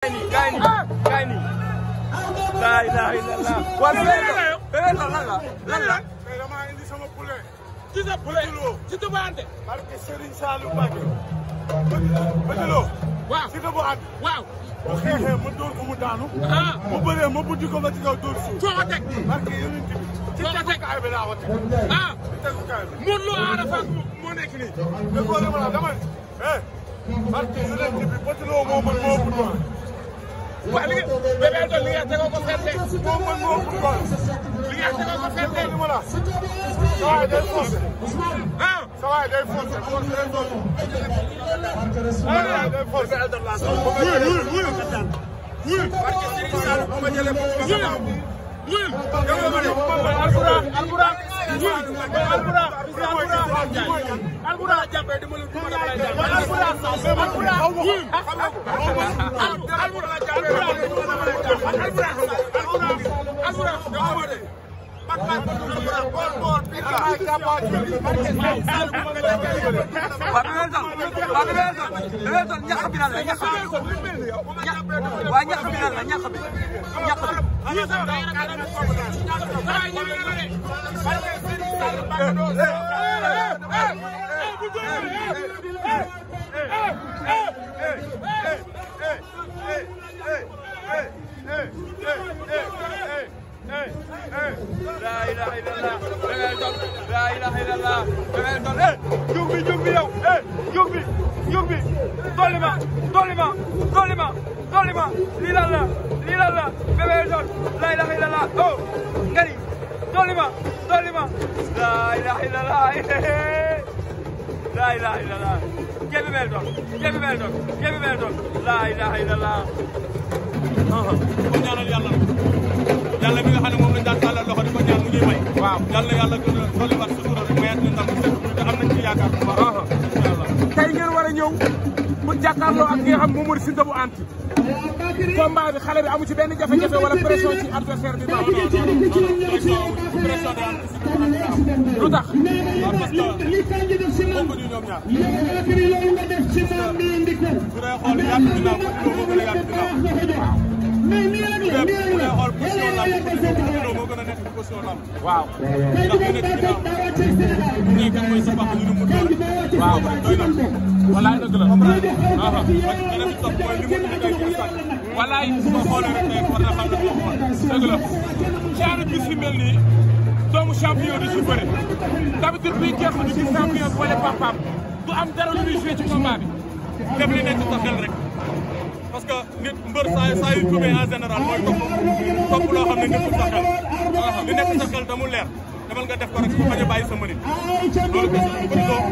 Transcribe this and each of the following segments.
Gayni la ilaha illallah wa bébé lan la dama indi sama poulet ci sa poulet ci to bande barke Serigne Saliou Mbacké bëgg waaw ci to bu and waaw bu xeexee ma dóor ko mu daanu bu bëree ma buddi ko ba ci kaw dóor suuf foo ko teg barke yonent bi ci tegukaay bi laa ko teg ci tegukaay bi Modou Lo Ada Fass moo nekk nii mais boo dama la dama barke yonent bi Petit Lo moo mën moo ëpp doole waa li bébé doon li nga tegoo ko ferte moo mën moo ëpp doole li nga tegoo ko ferte li ma la sawaay day forcé sawaay day forcé day forcé barke Serigne Saliou bu ma jëlee ko Albourakh jàppee dama la duma lay def La ilaha illallah la ilaha illallah jumbi yow jumbi dolli ma lii lan la bébé doon la ilaha illallah oh ngari dolli ma la ilaha illallah la ilaha illallah Kébé Mel doon la ilaha illallah ko ñaanal yàlla mi nga xam ne moom lañ daan tàllal loxo di ko ñaan mu ñuy may. waaw yàlla gën a dolli waat sutura rek mayaat ñu ndam te am nañ ci yaakaar bu baax. incha allah tey ngeen war a ñëw bu jàkkaarloo ak ki nga xam moom moo di Siteu bu anti combat bi xale bi amu ci benn jafe-jafe wala pression ci adversaire bi. non pression de am lu tax. waaw parce que bokkuñu ñoom ñaar. su dee xool yàgg ginnaaw moo gën a yàgg ginnaaw. bu dee xool position lamb moo gën a nekk ci position lamb. waaw. ndax ñu nekk ginnaaw bu nekk kan mooy sa papa ñu ne mu doole. waaw doy na. walaay dëgg la. beneen bi topp mooy li mu liggéey ci stade. walaay boo xoolee rek tey war na xam ne moo xool. dëgg la. genre bis yu mel nii doomu champion di ci bëre d'habitude buy jeex di gis champion boole papaam du am dara lu muy joué ci combat bi. def li nekk sa xel rek parce que nit mbër saa yu jubee en général mooy topp loo xam ne nekkul sa xel li nekk sa xel damu leer demal nga def ko rek bañ a bàyyi sa mënit loolu kese la bëri loo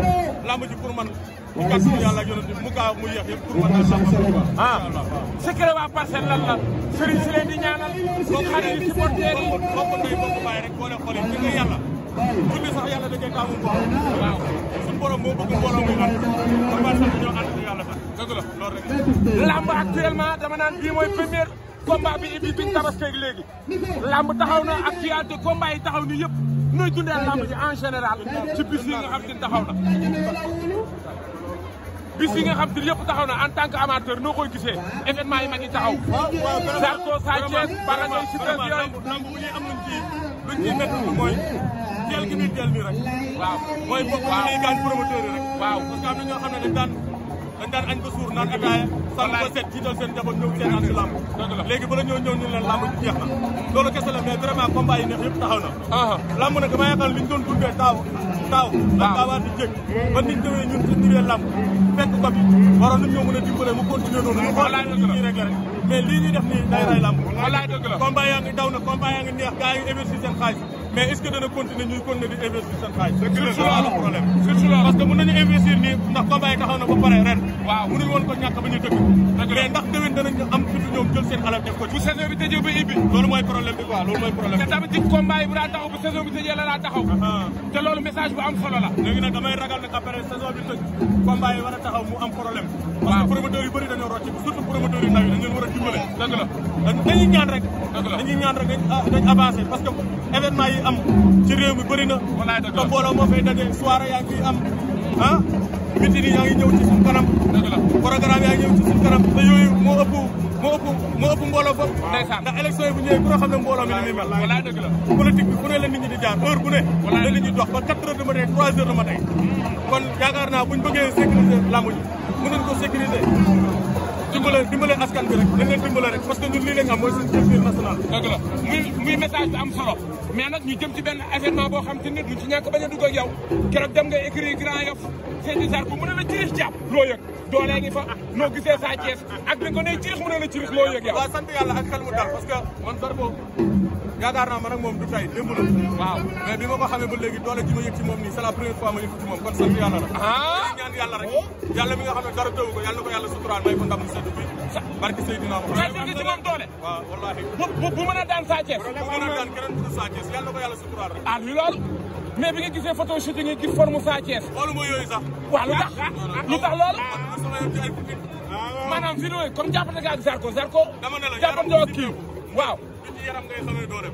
lamb ji pour man mu gàtt yàlla yonent mu gaaw mu yéex yëpp pour man daal lamb secret waa Parcelles lan la sëriñ si leen di ñaanal boo xale yi supporters yi bokk ndey bokk bàyyi rek boo leen xoolee ci nga yàlla julli sax yàlla da cee taamu borom waaw suñu borom moo bëgg mbooloo muy ànd kon waa sax ñoo ànd yàlla sax dëgg la loolu rek lamb actuellement dama naan bii mooy premier combat bi ibi biñ tabaskeeg léegi lamb taxaw na actualité combat yi taxaw ni yëpp nooy dundee lamb ji en général ci bis yi nga xam te taxaw na bis yi nga xam te yëpp taxaw na en tant que amateur noo koy gisee événement yi mag yi taxaw Zarko Sa Thiès Balla Gaye Siteu yooyu lamb bu ñuy am luñ ciy métti mooy teel gi muy teel nii rek waaw mooy bokk ñuy gaañ promoteur yi rek waaw parce que am na ñoo xam ne dañ daan añ ba suur naan ataaya sànq ba set jiital seen njaboot ñëw seen an si lamb léegi bala ñoo ñëw ñu leen lamb ji jeex na loolu kese la mais vraiment combat yi neex yëpp taxaw na lamb nag dama yaakaar liñ doon dundee taaw daawaat di jég ba niñ demee ñun ci diwee lamb fekk ko bi waroon nañ ñoo mën a dimbale mu continuer noonu ñu xool ñuy rek mais lii ñuy def nii day ray lamb wallaay dëgg la combat yaa ngi daw na combat yaa ngi neex gars yi investir seen xaalis mais est-ce que dana continuer ñuy continuer di investir seen xaalis surtout loolu problème parce que mën nañu investir nii ndax combat yi taxaw na ba pare ren waaw mënuñu woon ko ñàkk ba ñu dëgg mais ndax déwén danañ am surtout ñoom jël seen alal def ko bu saison bi tëjee ba ibbi loolu mooy problème bi quoi loolu mooy problème te tamit ci combat yi bu daa taxaw bu saison bi tëjee la daa taxaw te loolu message bu am solo la léegi nag damay ragal nag après saison bi tëj combat yi war a taxaw mu am problème parce que promoteurs yu bëri dañoo rocc surtout promoteurs yu ndaw yi dañ leen war a dimbale dëgg la dañuy ñaan rek dañ avancé parce que événement yi am ci réew mi bëri na te mbooloo moo fay daje soirée yaa ngi am ah meeting yi yaa ngi ñëw ci suñu kanam programme yaa ngi ñëw ci suñu kanam te yooyu moo ëpp mbooloo foofu ndax élection yi bu ñëwee ku xam ne mbooloo mi ni muy mel walaay dëgg la politique bi fu ne la nit ñi di jaar heure bu ne la nit ñi dox ba 4 heures du matin 3 heures du matin kon yaakaar naa buñ bëggee sécuriser lamb ji mënuñ ko sécuriser dimbale askan bi rek dañ leen dimbale rek parce que ñun lii lañ am mooy suñu culture nationale dëgg la muy message bi am solo mais nag ñu jëm ci benn événement boo xam te ne duñ ci ñàkk bañ a dugg ak yow keroog dem nga écrit Grand Yoff Seydou Sarr bu mën a la cirix jàpp loo yëg doolee ngi fa noo gisee Sa Thiès ak li ko ne cirix mën a la cirix loo yëg yow waaw sant yàlla ak xel mu dal parce que man Zarko yaakaar naa man ak moom du tey démb la waaw mais bi ma ko xamee ba léegi doole ji ma yëg ci moom nii c'est la première fois ma yëg ci moom kon sant yàlla la ñaan yàlla rek yàlla mi nga xam ne dara tëwu ko yàlla ko yàlla suturaal may ko ndam lu sedd bi barki Seydina ko ci moom doole waaw wallaahi bu mën a daan Sa Thiès bu mën a daan keneen bu dul Sa Thiès yàlla ko yàlla suturaal rek ah li loolu mais bi nga gisee photo shooting nga gis forme Sa Thiès xoolu ma yooyu sax waaw lu tax loolu sama yoon ci ay maanaam fi nooy comme jàppante nga ak Zarko dama ne la jàppante ak kii waaw du ci yaram ngay xamee doole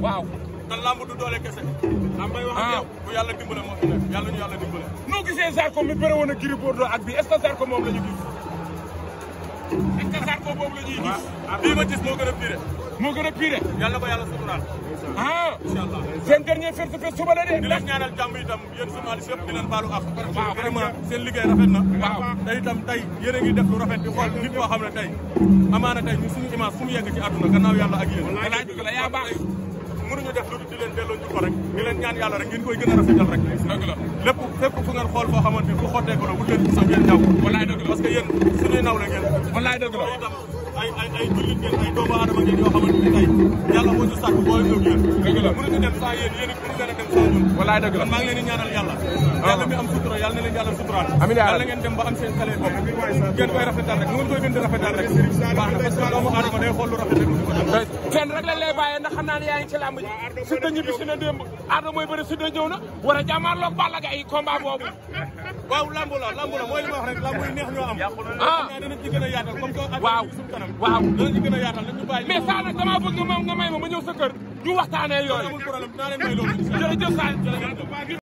waaw te lamb du doole kese am may wax ak yow bu yàlla dimbale moo fi nekk yàlla ñu yàlla dimbale noo gisee Zarko mi bëre woon a Gris Bordeaux ak bi est-ce que Zarko moom la ñu gis est-ce que Zarko boobu la ñuy gis bii ma gis moo gën a pire moo gën a pire yàlla ko yàlla suturaal inchallah seen dernier face-to-face suba la de di leen ñaanal jàmm itam yéen journaliste yëpp di leen baalu ak vraiment seen liggéey rafet na te itam tey yéen a ngi def lu rafet di xool nit koo xam ne tey amaana tey ñu suñu image fu mu yegg ci àdduna gannaaw yàlla ak yéen walaay dëgg la yaa baax mënuñu def lu di leen delloo ñu ko rek di leen ñaan yàlla rek ngeen koy gën a rafetal rek dëgg la lépp fépp fu ngeen xool foo xamante ni fu xottee ko la wut leen ci sax ngeen ñaw walaay dëgg la parce que yéen suñuy naw la ngeen walaay dëgg la itam ay jullit ngeen ay doomu aadama ngeen yoo xamante ni tey yàlla moo ñu sàkk boo ñëw yéen dëgg la mënuñu dem saa yéen yéen mënu leen a dem saa ñun walaay dëgg la maa ngi leen di ñaanal yàlla yàlla mi am sutura yàlla na leen yàlla suturaal yàlla ngeen dem ba am seen xale bopp ngeen koy rafetal rek ngeen koy gën di rafetal rek baax na parce que doomu aadama day xool lu rafet rek ko def kenn rek lañ lay bàyyee ndax xam naa ne yaa ngi ci làmb ji Siteu ñibbi si na démb Ardo mooy bëri Siteu ñëw na war a jàmmaarloog Balla Gaye combat boobu waaw lamb la mooy li ma wax rek lamb yi neex ñoo am danañ ci gën a yaatal comme que waaw danañ ci gën a yaatal nañ ñu bàyyi mais saa nag damaa bëgg nga may ma ñëw sa kër ñu waxtaanee yooyu amul problème dinaa leen may loolu jërëjëf Sa